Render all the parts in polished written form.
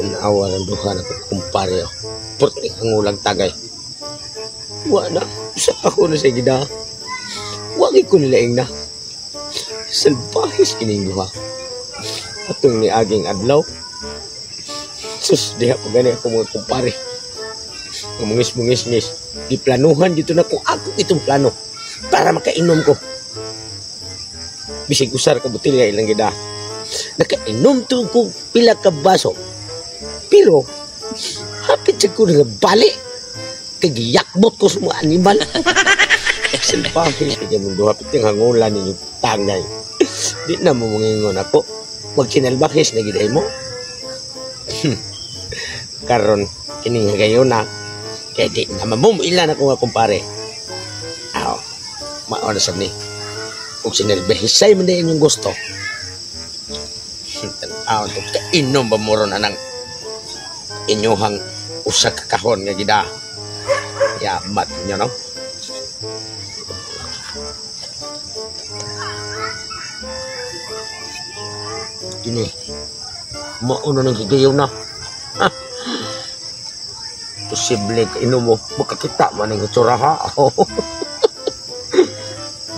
Tanawa ng duha na kumpare. Purti ang ulang tagay. Wa na. Sa ako na sa gida. Wa ko nilaing na. Salbahis kining duha. Atong ni aging adlaw. Sus, diha pa gani ako mga kumpare. Mungis-mungis-ngis. Giplanuhan dito na kung ako itong plano para makainom ko. Bisig usar ka botelya ilang gida. Nakainom to ko pila ka baso. Pero, hapit siya ko bali. Kagiyakbot ko sa mga animal. Salbahis kaya mong duha. Hapit yung hangulan ninyo tangay. Di na mo mangingon ako. Magsinalbahis na giday mo. Karon kining gayon na. Kaya di na mamumuilan ako nga kumpare. Aw, mauna sa ni. Kung sinalbahisay man din inyong gusto. Tanaw to, kainom ba mo ron anang inyuhang usa ka kahon nga gida. Yamat niyo, no? Kini, mauna ng higayon na. Posible kainom mo, makakita man ang itsura ha.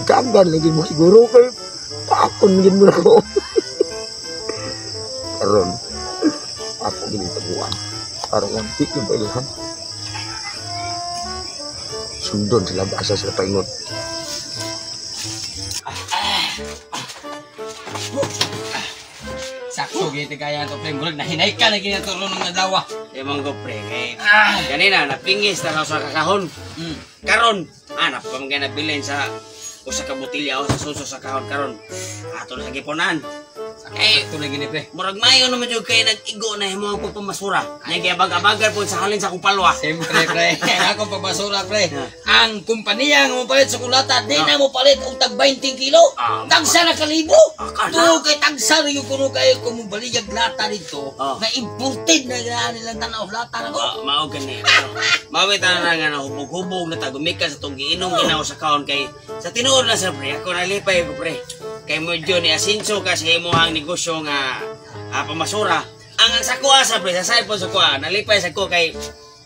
Gagan lagi mo siguro kay paakon gid mo na ko. Karon ako ginitaguan. Para lang di yung pailihan. Sundon sila asa sila paingon. Sakto gid kaya to pre, murag nahinay ka na gid ato ron ng adlaw. Emang ko pre kay ganina napingis na sa kakahon. Karon anak pa man nabilin sa usa ka botelya o sa suso sa kahon karon. Ato na sa gipunan. Eh, ito na gini pre. Murag mayo naman jud kay nag-igo na himo ang pagpamasura. Nagyabag-abagal po sa halin sa akong palwa. Siyempre pre, akong pagbasura pre. Ang kumpanya nga mopalit sa kulata, di na mopalit og tag 20 kilo. Tagsa na kalibo. Tuo kay tagsa na yung kuno kayo kung mobaligag lata dito. Na imported na gana nilang tanaw lata na ko. Mao gani. Mao tanan nga nahubog-hubog na tagumika sa tong giinom ginaw sa kahon kay sa tinuod na sir pre. Ako nalipay ko pre. Kay medyo ni asinso kasi imuhang negosyo nga pamasura. Ang sa kuha sa pre, sa side po sa kuha, nalipay sa ko kay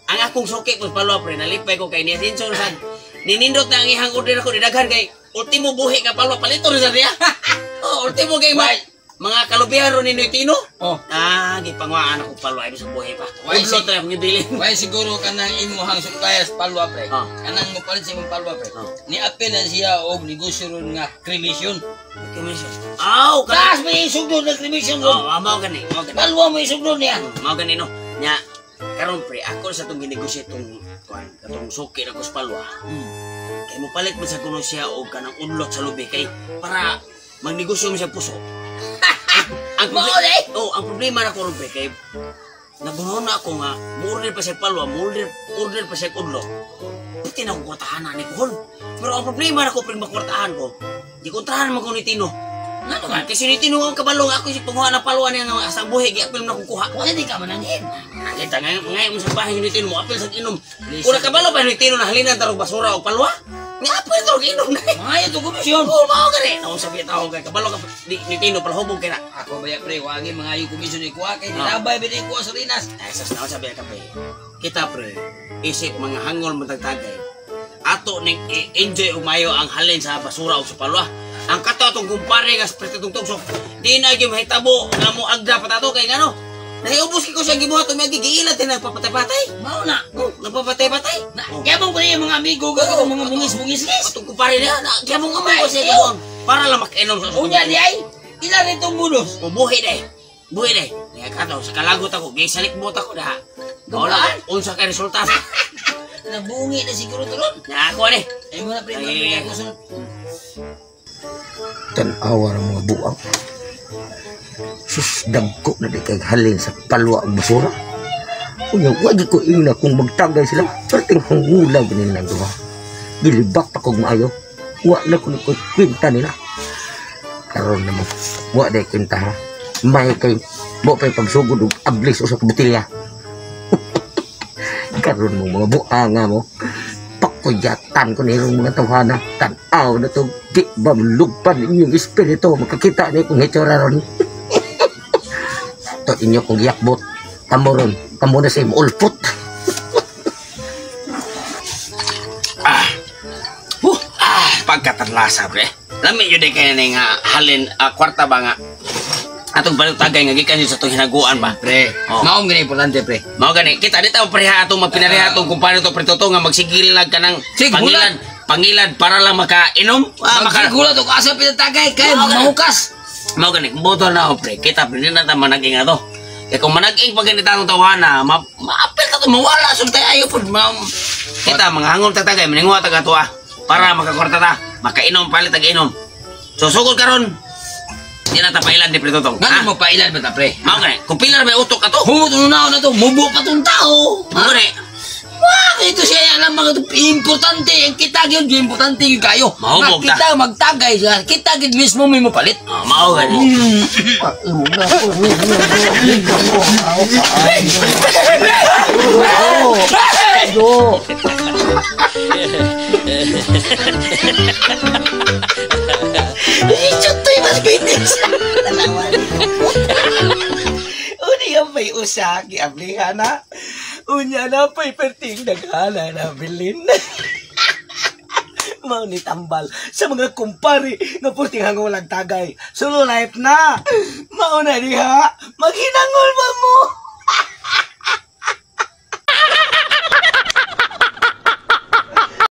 ang akong suki po palwa pre, nalipay ko kay ni asinso sad. Ninindot na ang ihang order ako didaghan kay ultimo buhi nga palwa palito ra sa niya. Oh, ultimo kay mga kalubihan ron ni Tino. Oh. Ah, gipanguhaan ako palwa ay sa buhi pa. Udlot na akong gibilin. Way siguro kanang imuhang suppliers palwa pre. Kanang mopalit sa imong palwa pre. Ni apel na siya og negosyo ron nga cremation. Cremation. Aw, taas may isugdon na cremation ron. Oh, mao gani, mao gani. Palwa mo isugdon niya. Mao gani no. Nya karon pre, ako sa tong ginegosyo tong kuan, katong suki na ko sa palwa. Kay mopalit man sa kuno siya og kanang udlot sa lubi kay para magnegosyo mo siya puso. Ang oh, ang problema na ko ron pre kay nagunaw na ako nga mo-order pa siya palwa, mo-order pa siya udlot. Pati na akong kwartahan na ni Kuhon. Pero ang problema na ko pre makwartahan ko, di kontrahan man ko ni Tino. Ngano man? Kasi ni Tino ang kabalo nga ako si panguha na palwa niya nga asang buhi giapil na akong kuha. Wala di ka manangin. Nakita nga ngayon mo sa bahay ni Tino mo apil sa inom. Kung nakabalo pa ni Tino na halinan tarong basura o palwa. Nga apil tarong inom na. Mga ito komisyon. Oo, mao gani. Naon sabi tao kay kabalo ka ni Tino palhubog kay na. Ako baya pre, wagi mga yung komisyon ni kuha kay nilabay ba ni kuha sa Rinas. Ay sas naon sabi ka pre. Kita pre, isip mga hangol matagtagay. Ato ning enjoy umayo ang halin sa basura o sa palwa. Ang kato atong kumpare nga sprit atong tugsok. Di na gyud mahitabo nga mo agda pa tato kay ngano. Nahiubos ko siya gibuhat umi giila tin nagpapatay-patay. Mao na. Oh, nagpapatay-patay. Na, gyamong ko niya mga amigo ga mga mungis-mungis. Atong kumpare niya, na gyamong among ko siya gibuhat para lang makainom sa unya di ay. Ila rin tong bulos. O buhi day. Buhi day. Kaya kato sa kalagot ako, gisalikbot ako daha. Wala unsa kay resulta. Nabungi na siguro to ron. Na ako ani. Ay mo na pre, pre ako sunod. Tanawa ng mga buang. Sus, dagko na di kay halin sa palwa ang basura. Unya, wagi ko ina kung magtagay sila. Perting hangula ganin lang duha. Gilibak pa kog maayo. Wa na ko kwenta nila. Karon na mo. Wa day kwenta ha. May kay mo pa'y pagsugod og ablis usa ka botelya. Karon mo mga buanga mo. Puyatan ko nirong mga tawhana. Tanaw na to, di ba lugpan inyong espiritu. Makakita niyo kung hitsura ron. To inyo kong giyakbot. Kamo ron, kamo na sa ulpot. Huh, pagkatarlasa, pre. Lami yun din kaya na nga halin, kwarta ba nga atong palit tagay nga gikan yun sa itong hinaguan ba. Pre, Oh. maong gani importante, pre. Mao gani, kita di tayo preha atong magpinareha atong kumpare to, pre Toto, nga magsigil lang ka ng Sig, pangilad, pangilad para lang makainom. Maka Magsigulat og asa pinatagay kay Mao gani. mahukas. Mao gani, botol na ako, pre. Kita pre, di na ta managing ato. Kaya kung managing pag ganito atong tawana, maapil ta to, mawala sug tayo ayo pud. Kita mga hangol tatagay, maninguha ta ato para makakwarta ta, makainom palit tag inom. So sugod karon. Di na ta pailan di, pre Totong. Ngano Ha? mo pailan ba ta, pre? Mao gani, kung pilar may utok ato. Humot una na to, mubo pa tong tao. Mao gani. Wah, ito siya alam mga ito, importante ang kita gyud, importante gyud kayo. Mahubog Nga ta. kita magtagay siya, kita gyud mismo may mopalit. Oh, mao gani. Chutoy mas bitis. Uni ang may usa, giablihan na. Unya na pa'y perting naghala na bilin. Mao ni tambal sa mga kumpare nga perting hangulang tagay. Solo life na. Mao na diha, maghinangol ba mo?